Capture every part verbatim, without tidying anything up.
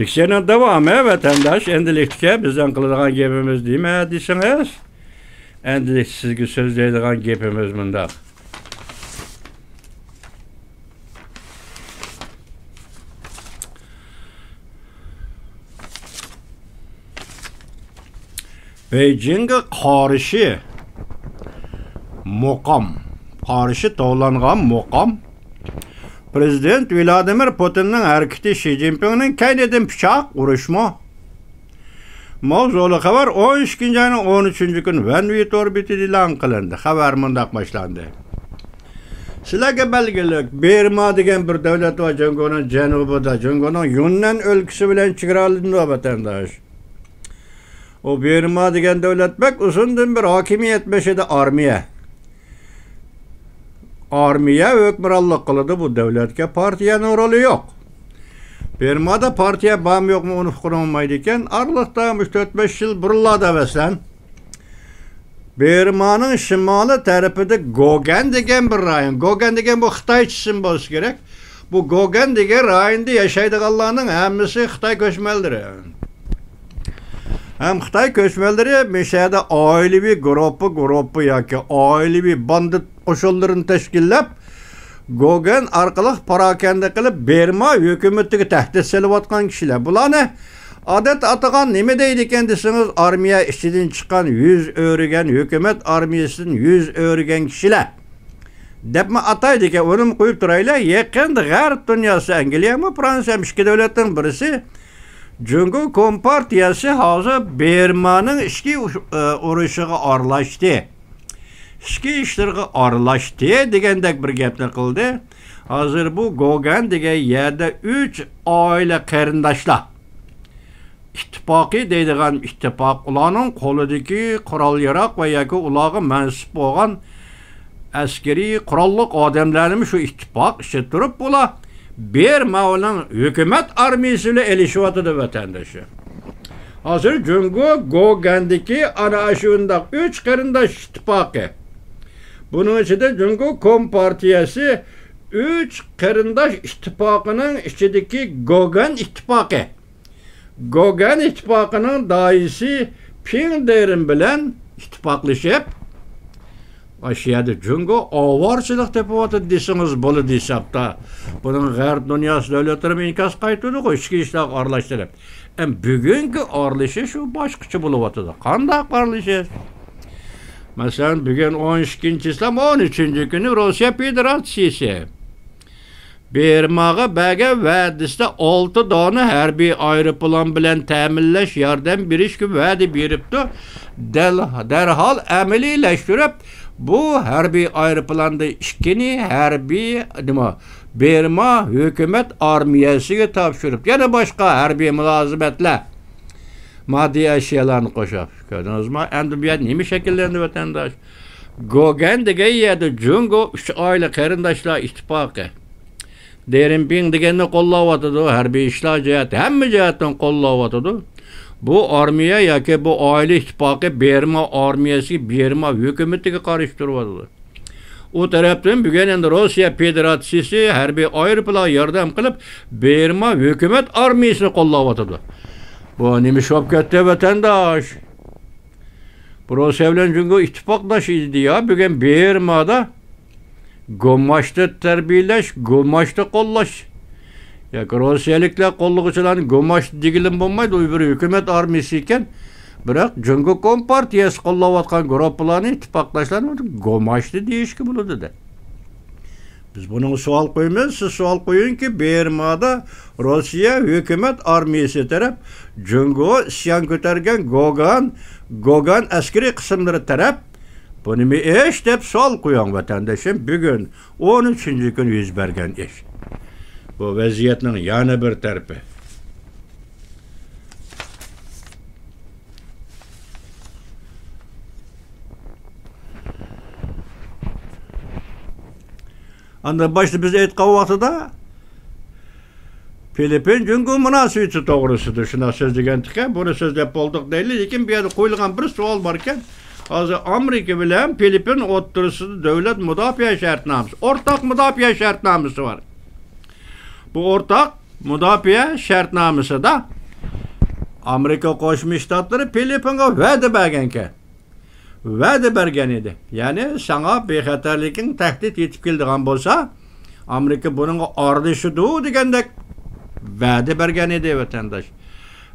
لېكسىيەنىڭ داۋامى، ۋەتەنداش، ئەمدىلىكتىكى بىزنىڭ قىلىدىغان گېپىمىز نېمە دېسىڭىز، ئەمدىلىكتە سىزگە سۆزلەيدىغان گېپىمىز مۇنداق. بېيجىڭغا قارشى مۇقام، قارشى توۋلانغان مۇقام. پىرېزىدېنت ۋلادىمىر پۇتىننىڭ ھەرىكىتى شى جىنپىڭنىڭ كەينىدىن پىچاق ئۇرۇشمۇ؟ ماۋزۇلۇق خەۋەر ئون ئىككىنچى ئاينىڭ ئون ئۈچىنچى كۈنى ۋەن ۋى تور بېتىدە ئېلان قىلىندى. خەۋەر مۇنداق باشلاندى. سىلەرگە بەلگىلىك، بېرما دېگەن بىر دۆلەت بار، جۇڭگونىڭ جەنۇبىدا، جۇڭگونىڭ يۈننەن ئۆلكىسى بىلەن چېگرالىنىدۇ، ۋەتەنداش. ئۇ بېرما دېگەن دۆلەت بەك ئۇزۇندىن بېرى ھاكىمىيەت بېشىدا ئارمىيە. ئارمىيە ھۆكۈمرانلىق قىلىدۇ، بۇ دۆلەتكە پارتىيەنىڭ رولى يوق. بېرمادا پارتىيە بارمۇ يوقمۇ، ئۇنى ئۇققىلى بولمايدىكەن. ئارىلىقتا مۇشۇ تۆت بەش يىل بۇرۇنلاردا، مەسىلەن، بېرمانىڭ شىمالىي تەرىپىدە گوگەن دېگەن بىر رايون. گوگەن دېگەن بۇ خىتايچە ئىسىم بولسا كېرەك. بۇ گوگەن دېگەن رايوندا ياشايدىغانلارنىڭ ھەممىسى خىتاي كۆچمەنلىرى. ھەم خىتاي كۆچمەنلىرى مۇشۇ يەردە ئائىلىۋى گۇرۇپپا، گۇرۇپپا ياكى ئائىلىۋى باندىت قوشۇنلىرىنى تەشكىللەپ، گوگەن ئارقىلىق پاراكەندە قىلىپ، بېرما ھۆكۈمىتىگە تەھدىت سېلىۋاتقان كىشىلەر. بۇلارنى ئادەتتە ئاتىغان نېمە دەيدىكەن دېسىڭىز، ئارمىيە ئىچىدىن چىققان يۈز ئۆرۈگەن، ھۆكۈمەت ئارمىيىسىدىن يۈز ئۆرۈگەن كىشىلەر دەپمۇ ئاتايدىكەن. ئۇنىمۇ قويۇپ تۇرايلى. يېقىندا غەرب دۇنياسى، ئەنگلىيەمۇ، فرانسىيەمۇ، ئىككى دۆلەتنىڭ بىرسى، جۇڭگو كومپارتىيەسى ھازىر بېرمانىڭ ئىچكى ئۇش-، ئە، ئۇرۇشىغا ئارىلاشتى. ئىچكى ئىشلىرىغا ئارىلاشتى دېگەندەك بىر گەپنى قىلدى. ھازىر بۇ گوگەن دېگەن يەردە ئۈچ ئائىلە قېرىنداشلار ئىتتىپاقى دەيدىغان ئىتتىپاق، ئۇلارنىڭ قولىدىكى قورال-ياراغ ۋە ياكى ئۇلارغا مەنسۇپ بولغان ئەسكىرىي قوراللىق ئادەملەرنىمۇ شۇ ئىتتىپاق ئىچىدە تۇرۇپ، ئۇلار بېرمانىڭ ھۆكۈمەت ئارمىيىسى بىلەن ئېلىشىۋاتىدۇ، ۋەتەندىشى. ھازىر جۇڭگو گوگەندىكى ئانا شۇنداق ئۈچ قېرىنداش ئىتتىپاقى. بۇنىڭ ئىچىدە جۇڭگو كومپارتىيەسى ئۈچ قېرىنداش ئىتتىپاقىنىڭ ئىچىدىكى گوگەن ئىتتىپاقى. گوگەن ئىتتىپاقىنىڭ داھىيسى پىڭ دېرىن بىلەن ئىتتىپاقلىشىپ، ئاشۇ يەردە جۇڭگو ئاۋارىچىلىق تېپىۋاتىدۇ دېسىڭىز بولىدۇ ھېسابتا. بۇنىڭ غەرب دۇنياسى دۆلەتلىرىمۇ ئىنكاس قايتۇردىغۇ، ئىچكى ئىشلارغا ئارىلاشتۇرۇپ. ئەمما بۈگۈنكى ئارىلىشىش شۇ باشقىچە بولۇۋاتىدۇ. قانداق ئارىلىشىش؟ مەسىلەن، بۈگۈن ئون ئىككىنچى چىسلا، ئون ئۈچىنچى كۈنى روسىيە فېدېراتسىيىسى بېرماغا بەرگەن ۋەدىسىدە ئالتە دانە ھەربىي ئايروپىلان بىلەن تەمىنلەش، ياردەم بېرىشكە ۋەدە بېرىپتۇ. دەل-، دەرھال ئەمەلىيلەشتۈرۈپ، بۇ ھەربىي ئايروپىلاندا ئىككىنى ھەربىي، نېمە، بېرما ھۆكۈمەت ئارمىيەسىگە تاپشۇرۇپ، يەنە باشقا ھەربىي مۇلازىمەتلەر، ماددىي ئەشيالارنى قوشۇپ. كۆردىڭىزمۇ؟ ئەمدى بۇ يەردە نېمە شەكىللەندى، ۋەتەنداش؟ گوگەن دېگەن يەردە جۇڭگو ئۈچ ئائىلە قېرىنداشلار ئىتتىپاقى. دېرىنپىڭ دېگەننى قوللاۋاتىدۇ، ھەربىي ئىشلار جەھەتتە، ھەممە جەھەتتىن قوللاۋاتىدۇ. بۇ ئارمىيە ياكى بۇ ئائىلە ئىتتىپاقى بېرما ئارمىيەسىگە، بېرما ھۆكۈمىتىگە قارشى تۇرۇۋاتىدۇ. ئۇ تەرەپتىن بۈگۈن ئەمدى روسىيە فېدېراتسىيىسى ھەربىي ئايروپىلان ياردەم قىلىپ، بېرما ھۆكۈمەت ئارمىيىسىنى قوللاۋاتىدۇ. بۇ نېمە ئىش بولۇپ كەتتى، ۋەتەنداش؟ بۇ روسىيە بىلەن جۇڭگو ئىتتىپاقداش ئىدى يا، بۈگۈن بېرمادا گۇماشتا تەربىيەلەش، گۇماشتا قوللاش. ياكى روسىيەلىكلەر قوللىغۇچىلارنى گۇماشتا دېگىلىمۇ بولمايدۇ، ئۇ بىر ھۆكۈمەت ئارمىيىسى ئىكەن. بىراق جۇڭگو كومپارتىيەسى قوللاۋاتقان گۇرۇپپىلارنى، ئىتتىپاقداشلارنى گۇماشتا دېيىشكە بولىدۇ دە. بىز بۇنىڭغا سوئال قويىمىز، سىز سوئال قويۇڭكى، بېرمادا روسىيە ھۆكۈمەت ئارمىيىسى تەرەپ، جۇڭگو ئىسيان كۆتەرگەن گوگان، گوگان ئەسكىرىي قىسىملىرى تەرەپ، بۇ نېمە ئىش دەپ سوئال قويۇڭ، ۋەتەندىشىم. بۈگۈن ئون ئۈچىنچى كۈن يۈز بەرگەن ئىش. بۇ ۋەزىيەتنىڭ يەنە بىر تەرىپى. ئاندىن باشتا بىز ئېيتقان ۋاقتىدا فىلىپپىن جۇڭگو مۇناسىۋىتى توغرىسىدا شۇنداق سۆزلىگەنتىكەن، بۇنى سۆزلەپ بولدۇق دەيلى، لېكىن بۇ يەردە قويۇلغان بىر سوئال باركەن، ھازىر ئامېرىكا بىلەن فىلىپپىن ئوتتۇرىسىدا دۆلەت مۇداپىئە شەرتنامىسى، ئورتاق مۇداپىئە شەرتنامىسى بار. بۇ ئورتاق مۇداپىئە شەرتنامىسىدا ئامېرىكا قوشما شتاتلىرى فىلىپپىنغا ۋەدە بەرگەنكەن. ۋەدە بەرگەن ئىدى. يەنى ساڭا بىخەتەرلىكىڭ تەھدىت يېتىپ كېلىدىغان بولسا، ئامېرىكا بۇنىڭغا ئارىلىشىدۇ دېگەندەك ۋەدە بەرگەن ئىدى، ۋەتەنداش.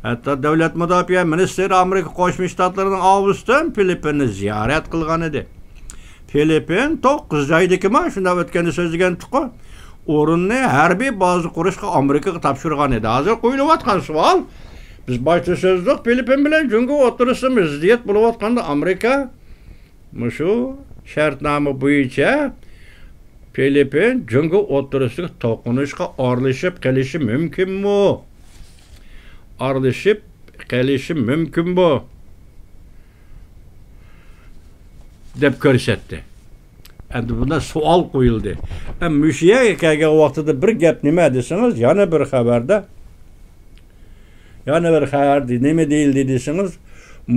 ھەتتا دۆلەت مۇداپىئە مىنىستىرى ئامېرىكا قوشما شتاتلىرىنىڭ ئاۋۇستىن فىلىپپىننى زىيارەت قىلغان ئىدى. فىلىپپىن توققۇز جايدىكىما، شۇنداق ئۆتكەندە سۆزلىگەنتۇققۇ، ئورۇننى ھەربىي بازا قۇرۇشقا ئامېرىكىغا تاپشۇرغان ئىدى. ھازىر قويۇلۇۋاتقان سوئال، بىز باشتا سۆزلىدۇق، فىلىپپىن بىلەن جۇڭگو ئوتتۇرىسىدا زىددىيەت بولۇۋاتقاندا ئامېرىكا مۇشۇ شەرتنامە بويىچە فىلىپپىن جۇڭگو ئوتتۇرىسىدىكى توقۇنۇشقا ئارىلىشىپ قېلىشى مۇمكىنمۇ؟ ئارىلىشىپ قېلىشى مۇمكىنمۇ؟ دەپ كۆرسەتتى. ئەمدى بۇندا سوئال قويۇلدى. ئە، مۇشۇ يەرگە كەلگەن ۋاقتىدا بىر گەپ نېمە دېسىڭىز، يەنە بىر خەۋەردە، يەنە بىر خەۋەردە نېمە دېيىلدى دېسىڭىز،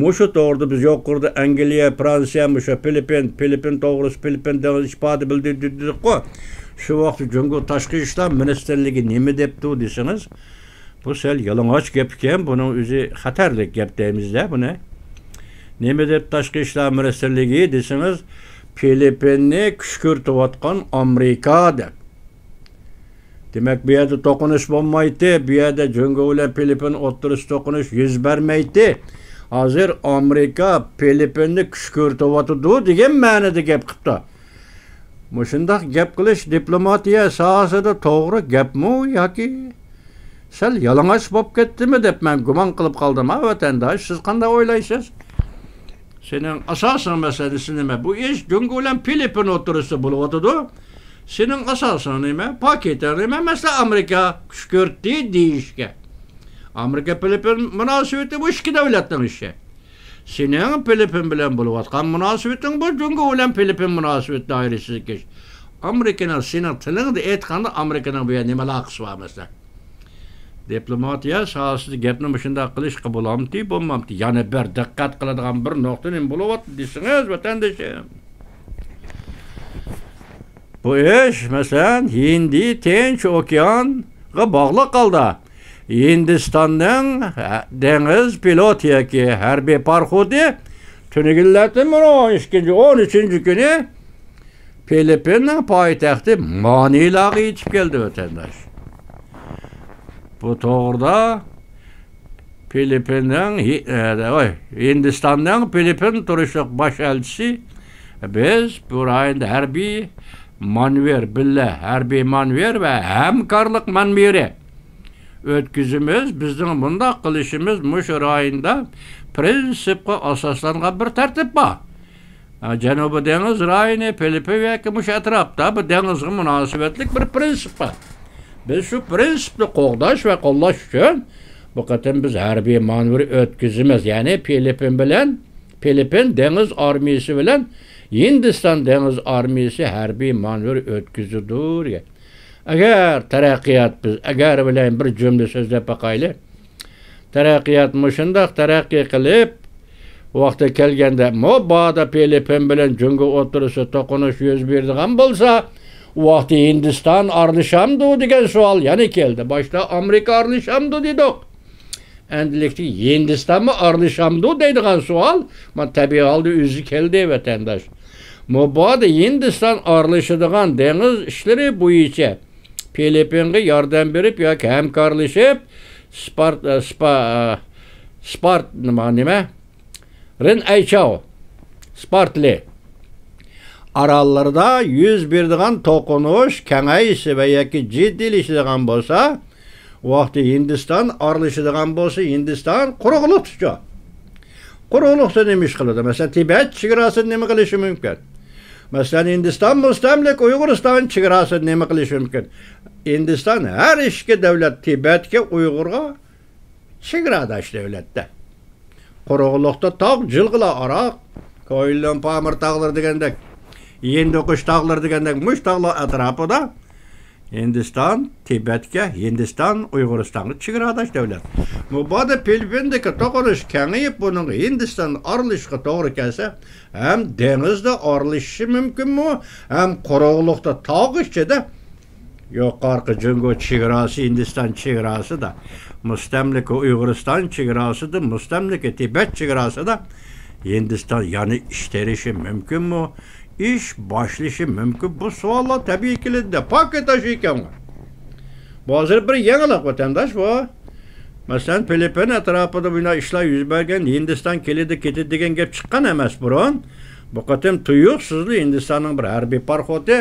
مۇشۇ توغرىدا بىز يۇقىرىدا ئەنگلىيە، فرانسىيە، مۇشۇ فىلىپپىن، فىلىپپىن توغرىسى، فىلىپپىن دېڭىز ئىپادە بىلدۈردى دېدۇققۇ. شۇ ۋاقىتتا جۇڭگو تاشقى ئىشلار مىنىستىرلىكى نېمە دەپتۇ دېسىڭىز، بۇ سەل يالىڭاچ گەپ ئىكەن، بۇنىڭ ئۆزى خەتەرلىك گەپ دەيمىز-دە بۇنى. نېمە دەپ تاشقى ئىشلار مىنىستىرلىكى دېسىڭىز، فىلىپپىننى كۈشكۈرتۈۋاتقان ئامېرىكا دەپ. دېمەك، بۇ يەردە توقۇنۇش بولمايتتى، بۇ يەردە جۇڭگو بىلەن فىلىپپىن ئوتتۇرىسىدا توقۇنۇش يۈز بەرمەيتتى. ھازىر ئامېرىكا فىلىپپىننى كۈشكۈرتۈۋاتىدۇ دېگەن مەنىدە گەپ قىپتۇ. مۇشۇنداق گەپ قىلىش دىپلوماتىيە ساھەسىدە توغرا گەپمۇ ياكى سەل يالىڭاچ بولۇپ كەتتىمۇ دەپ مەن گۇمان قىلىپ قالدىم ھە، ۋەتەنداش. سىز قانداق ئويلايسىز؟ سېنىڭ ئاساسىي مەسىلىسى نېمە؟ بۇ ئىش جۇڭگو بىلەن فىلىپپىن ئوتتۇرىسىدا بولۇۋاتىدۇ. سېنىڭ ئاساسىڭ نېمە؟ پاكىتىڭ نېمە؟ مەسىلەن، ئامېرىكا كۈشكۈرتتى دېيىشكە. ئامېرىكا فىلىپپىن مۇناسىۋىتى بۇ ئىككى دۆلەتنىڭ ئىشى. سېنىڭ فىلىپپىن بىلەن بولۇۋاتقان مۇناسىۋىتىڭ بۇ جۇڭگو بىلەن فىلىپپىن مۇناسىۋىتى دائىرىسىدىكى ئىش. ئامېرىكىنىڭ سېنىڭ تىلىڭدا ئېيتقاندا ئامېرىكىنىڭ بۇ يەردە نېمە ئالاقىسى بار مەسىلەن؟ دىپلوماتىيە ساھەسىدە گەپنى مۇشۇنداق قىلىشقا بولامتى، بولمامتى؟ يەنە بىر دىققەت قىلىدىغان بىر نۇقتا نېمە بولۇۋاتىدۇ دېسىڭىز، ۋەتەندىشىم. بۇ ئىش، مەسىلەن، ھىندى تىنچ ئوكيانغا باغلىق ھالدا ھىندىستاننىڭ دېڭىز پىلوتى ياكى ھەربىي پاراخوتى تۈنۈگۈنلەردىن بۇرۇن ئىككىنچى، ئون ئۈچىنچى كۈنى فىلىپپىننىڭ پايتەختى مانىلاغا يېتىپ كەلدى، ۋەتەنداش. بۇ توغرىدا فىلىپپىننىڭ، ھى-، ئە، ۋاي، ھىندىستاننىڭ فىلىپپىن تۇرۇشلۇق باش ئەلچىسى، بىز بۇ رايوندا ھەربىي مانېۋىر، بىللە ھەربىي مانېۋىر ۋە ھەمكارلىق مانېۋىرى ئۆتكۈزىمىز. بىزنىڭ بۇنداق قىلىشىمىز مۇشۇ رايوندا پرىنسىپقا ئاساسلانغان بىر تەرتىپ بار. ھە، جەنۇبىي دېڭىز رايونى، فىلىپپىن ياكى مۇشۇ ئەتراپتا بۇ دېڭىزغا مۇناسىۋەتلىك بىر پرىنسىپ بار. بىز شۇ پرىنسىپنى قوغداش ۋە قوللاش ئۈچۈن بۇ قېتىم بىز ھەربىي مانېۋىر ئۆتكۈزىمىز. يەنى فىلىپپىن بىلەن، فىلىپپىن دېڭىز ئارمىيىسى بىلەن ھىندىستان دېڭىز ئارمىيىسى ھەربىي مانېۋىر ئۆتكۈزىدۇ دېگەن. ئەگەر تەرەققىيات، بىز ئەگەر بىلەن بىر جۈملە سۆزلەپ باقايلى. تەرەققىيات مۇشۇنداق تەرەققىي قىلىپ، ۋاقتى كەلگەندە، مۇبادا فىلىپپىن بىلەن جۇڭگو ئوتتۇرىسىدا توقۇنۇش يۈز بېرىدىغان بولسا، ۋاقتى ھىندىستان ئارىلىشامدۇ دېگەن سوئال يەنە كەلدى. باشتا ئامېرىكا ئارىلىشامدۇ دېدۇق. ئەمدىلىكتە ھىندىستانمۇ ئارىلىشامدۇ دەيدىغان سوئال، مانا، تەبىئىي ھالدا ئۆزى كەلدى، ۋەتەنداش. مۇبادا ھىندىستان ئارىلىشىدىغان دېڭىز ئىشلىرى بويىچە فىلىپپىنغا ياردەم بېرىپ ياكى ھەمكارلىشىپ، سپارت، سپا، سپارت، نېمە، نېمە؟ رېن ئەيچاۋ، سپارتلى ئاراللىرىدا يۈز بېرىدىغان توقۇنۇش كېڭەيسە ۋە ياكى جىددىيلىشىدىغان بولسا، ۋاقتى ھىندىستان ئارىلىشىدىغان بولسا، ھىندىستان قۇرۇقلۇقتىچۇ؟ قۇرۇقلۇقتا نېمە ئىش قىلىدۇ؟ مەسىلەن، تىبەت چېگراسىدا نېمە قىلىشى مۇمكىن؟ مەسىلەن، ھىندىستان مۇستەملىك ئۇيغۇرىستان چېگراسىدا نېمە قىلىشى مۇمكىن؟ ھىندىستان ھەر ئىككى دۆلەت تىبەتكە، ئۇيغۇرغا چېگراداش دۆلەتتە. قۇرۇقلۇقتا تاغ، جىلغىلار ئارا، كۇئەنلۇن پامىر تاغلىرى دېگەندەك، ھىندىقۇش تاغلىرى دېگەندەك، مۇشۇ تاغلار ئەتراپىدا ھىندىستان تىبەتكە، ھىندىستان ئۇيغۇرىستانغا چېگراداش دۆلەت. مۇبادا فىلىپپىندىكى توقۇنۇش كېڭىيىپ، بۇنىڭغا ھىندىستان ئارىلىشىشقا توغرا كەلسە، ھەم دېڭىزدا ئارىلىشىشى مۇمكىنمۇ، ھەم قۇرۇقلۇقتا تاغ ئىچىدە يۇقارقى جۇڭگو چېگراسى، ھىندىستان چېگراسىدا، مۇستەملىكە ئۇيغۇرىستان چېگراسىدا، مۇستەملىكە تىبەت چېگراسىدا ھىندىستان يەنە ئىش تېرىشى مۇمكىنمۇ؟ ئىش باشلىشى مۇمكىن؟ بۇ سوئاللار تەبىئىي كېلىدۇ-دە، پاكىت ئاشۇ ئىكەنغۇ. بۇ ھازىر بىر يېڭىلىق، ۋەتەنداش، بۇ. مەسىلەن، فىلىپپىن ئەتراپىدا بۇنداق ئىشلار يۈز بەرگەن، ھىندىستان كېلىدۇ، كېتىدۇ دېگەن گەپ چىققان ئەمەس بۇرۇن. بۇ قېتىم تۇيۇقسىزلا ھىندىستاننىڭ بىر ھەربىي پاراخوتى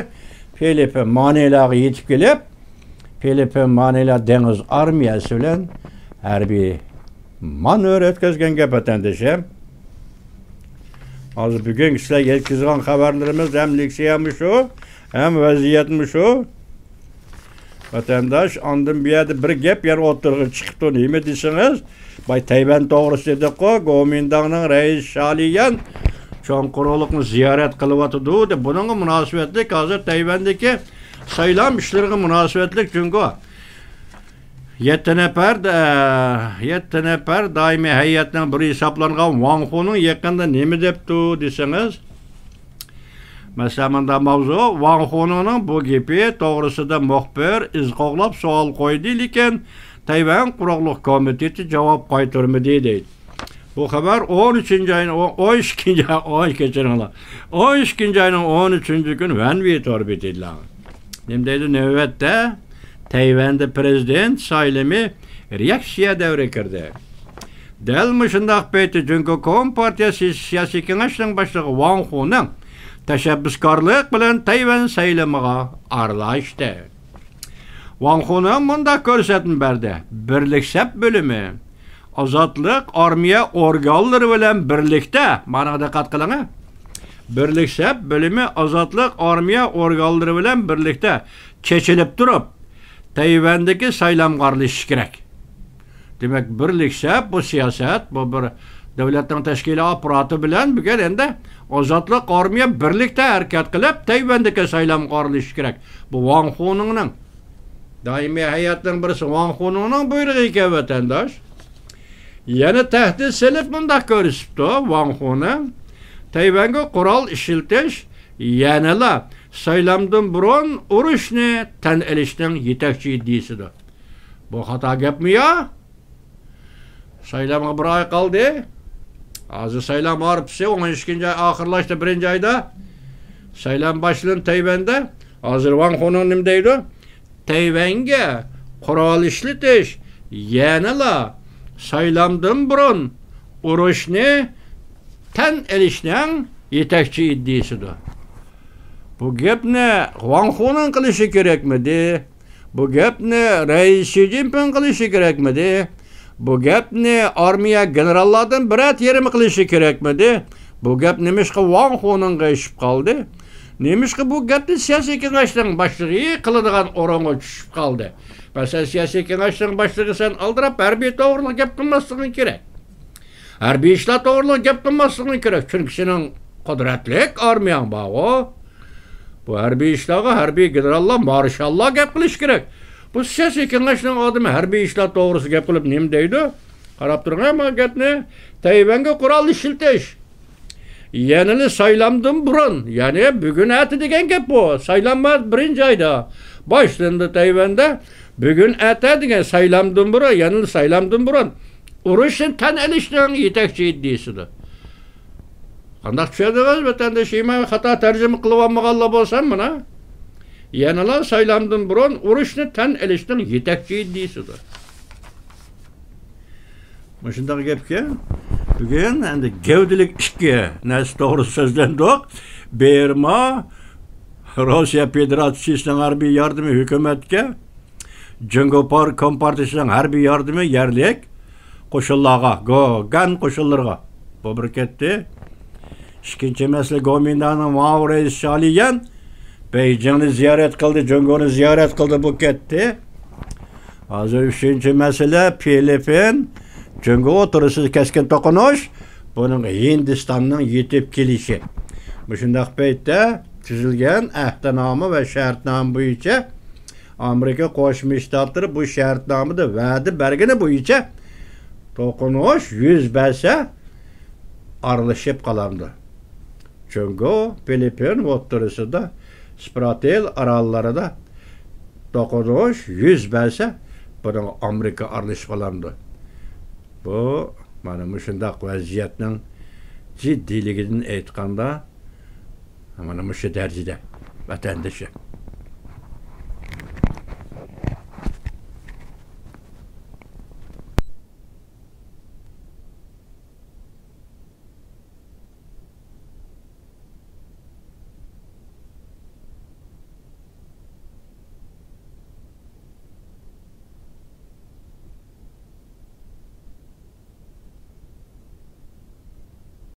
فىلىپپىن مانىلاغا يېتىپ كېلىپ، فىلىپپىن مانىلا دېڭىز ئارمىيەسى بىلەن ھەربىي مانېۋىر ئۆتكۈزگەن گەپ، ۋەتەندىشىم. ھازىر بۈگۈنكى سىلەرگە يەتكۈزگەن خەۋەرلىرىمىز ھەم لېكسىيەمۇ شۇ، ھەم ۋەزىيەتمۇ شۇ. ۋەتەنداش، ئاندىن بۇ يەردە بىر گەپ يەنە ئوتتۇرىغا چىقىپتۇ. نېمە دېسىڭىز، باي تەيۋەن توغرىسىدا دېدۇققۇ، گومىنداڭنىڭ رەئىسى شالىيەن چوڭ قۇرۇقلۇقنى زىيارەت قىلىۋاتىدۇ دەپ، بۇنىڭغا مۇناسىۋەتلىك ھازىر تەيۋەندىكى سايلام ئىشلىرىغا مۇناسىۋەتلىك جۇڭگو يەتتە نەپەر، ئە، يەتتە نەپەر دائىمىي ھەيئەتنىڭ بىرى ھېسابلانغان ۋاڭ خۇنىڭ يېقىندا نېمە دەپتۇ دېسىڭىز، مەسىلەن، مۇنداق ماۋزۇ، ۋاڭ خۇنىڭنىڭ بۇ گېپى توغرىسىدا مۇخبىر ئىز قوغلاپ سوئال قويدى، لېكىن تەيۋەن قۇرۇقلۇق كومىتېتى جاۋاب قايتۇرمىدى، دەيدۇ. بۇ خەۋەر ئون ئۈچىنچى ئاينىڭ، ئون ئىككىنچى ئاي، ئون، كەچۈرۈڭلار. ئون ئىككىنچى ئاينىڭ ئون ئۈچىنچى كۈنى ۋەنۋى تور بېتىدە. نېمە دەيدۇ؟ نۆۋەتتە تەيۋەندە پىرېزىدېنت سايلىمى رېئاكسىيە دەۋرىگە كىردى. دەل مۇشۇنداق پەيتتە جۇڭگو كومپارتىيە سىياسىي كېڭەشنىڭ باشلىقى ۋاڭ خۇنىڭ تەشەببۇسكارلىق بىلەن تەيۋەن سايلىمىغا ئارىلاشتى. ۋاڭ خۇنىڭ مۇنداق كۆرسەتمە بەردى: بىرلىك سەپ بۆلۈمى، ئازادلىق ئارمىيە ئورگانلىرى بىلەن بىرلىكتە، مانىغا دىققەت قىلىڭ، بىرلىك سەپ بۆلۈمى ئازادلىق ئارمىيە ئورگانلىرى بىلەن بىرلىكتە چېچىلىپ تۇرۇپ، تەيۋەندىكى سايلامغا ئارىلىشىشى كېرەك. دېمەك، بىرلىك سەپ بۇ سىياسەت، بۇ بىر دۆلەتنىڭ تەشكىلىي ئاپپاراتى بىلەن بۈگۈن ئەمدى ئازادلىق ئارمىيە بىرلىكتە ھەرىكەت قىلىپ، تەيۋەندىكى سايلامغا ئارىلىشىشى كېرەك. بۇ ۋاڭ خۇنىڭنىڭ، دائىمىي ھەيئەتنىڭ بىرسى ۋاڭ خۇنىڭنىڭ بۇيرۇقى ئىكەن، ۋەتەنداش. يەنە تەھدىت سېلىپ مۇنداق كۆرسىتىپتۇ ۋاڭ خۇنىڭ: تەيۋەنگە قورال ئىشلىتىش يەنىلا سايلامدىن بۇرۇن ئۇرۇشنى تەن ئېلىشنىڭ يېتەكچى ئىدىيىسىدۇر. بۇ خاتا گەپمۇ يا؟ سايلامغا بىر ئاي قالدى. ھازىر سايلام ھارپىسى، ئون ئىككىنچى ئاي ئاخىرلاشتى، بىرىنچى ئايدا سايلام باشلىنىپ تەيۋەندە. ھازىر ۋاڭ خۇنىڭ نېمە دەيدۇ؟ تەيۋەنگە قورال ئىشلىتىش يەنىلا سايلامدىن بۇرۇن ئۇرۇشنى تەن ئېلىشنىڭ يېتەكچى ئىدىيىسىدۇر. بۇ گەپنى ۋاڭ خۇنىڭ قىلىشى كېرەكمىدى؟ بۇ گەپنى رەئىس شى جىنپىڭ قىلىشى كېرەكمىدى؟ بۇ گەپنى ئارمىيە گېنېراللاردىن بىرەر يېرىمى قىلىشى كېرەكمىدى؟ بۇ گەپ نېمىشقا ۋاڭ خۇنىڭغا ئېشىپ قالدى؟ نېمىشقا بۇ گەپنى سىياسىي كېڭەشنىڭ باشلىقى قىلىدىغان ئورۇنغا چۈشۈپ قالدى؟ مەسىلەن، سىياسىي كېڭەشنىڭ باشلىقى، سەن ئالدىراپ ھەربىي توغرىلىق گەپ قىلماسلىقىڭ كېرەك. ھەربىي ئىشلار توغرىلىق گەپ قىلماسلىقىڭ كېرەك، چۈنكى سېنىڭ قۇدرەتلىك ئارمىيەڭ بارغۇ. بۇ ھەربىي ئىشلارغا ھەربىي گېنېراللار، مارشاللار گەپ قىلىشى كېرەك. بۇ سىياسىي كېڭەشنىڭ ئادىمى ھەربىي ئىشلار توغرىسىدا گەپ قىلىپ نېمە دەيدۇ؟ قاراپ تۇرۇڭ ھە بۇ گەپنى. تەيۋەنگە قورال ئىشلىتىش يەنىلا سايلامدىن بۇرۇن، يەنى بۈگۈن ئەتە دېگەن گەپ بۇ. سايلام بار بىرىنچى ئايدا باشلىنىدۇ تەيۋەندە. بۈگۈن ئەتە دېگەن سايلامدىن بۇرۇن، يەنىلا سايلامدىن بۇرۇن ئۇرۇشنى تەن ئېلىشنىڭ يېتەكچى ئىدىيىسىدۇر. قانداق چۈشەندىڭىز، ۋەتەندىشىم؟ خاتا تەرجىمە قىلىۋالمىغانلا بولسام مانا. يەنىلا سايلامدىن بۇرۇن ئۇرۇشنى تەن ئېلىشنىڭ يېتەكچى ئىدىيىسىدۇر. مۇشۇنداق گەپكەن. بۈگۈن ئەمدى گەۋدىلىك ئىككى نەرسە توغرىسىدا سۆزلەندۇق. بىرما، روسىيە فېدېراتسىيىسىنىڭ ھەربىي ياردىمى ھۆكۈمەتكە، جۇڭگو پار-، كومپارتىيىسىنىڭ ھەربىي ياردىمى يەرلىك قوشۇنلارغا، گوگان قوشۇنلىرىغا. بۇ بىر كەتتى. ئىككىنچى مەسىلە، گومىنداڭنىڭ مۇئاۋىن رەئىسى شالىيەن بېيجىڭنى زىيارەت قىلدى، جۇڭگونى زىيارەت قىلدى، بۇ كەتتى. ھازىر ئۈچىنچى مەسىلە، فىلىپپىن، جۇڭگو ئوتتۇرىسىدا كەسكىن توقۇنۇش، بۇنىڭ ھىندىستاننىڭ يېتىپ كېلىشى. مۇشۇنداق پەيتتە تۈزۈلگەن ئەھدىنامە ۋە شەرتنامە بويىچە ئامېرىكا قوشما شتاتلىرى بۇ شەرتنامىدە ۋەدە بەرگىنى بويىچە توقۇنۇش يۈز بەرسە، ئارىلىشىپ قالامدۇ؟ جۇڭگو، فىلىپپىن ئوتتۇرىسىدا، سپراتېل ئاراللىرىدا توقۇنۇش يۈز بەرسە، بۇنىڭغا ئامېرىكا ئارىلىشىپ قالامدۇ؟ بۇ، مانا مۇشۇنداق ۋەزىيەتنىڭ جىددىيلىكىدىن ئېيتقاندا، مانا مۇشۇ دەرىجىدە، ۋەتەندىشىم.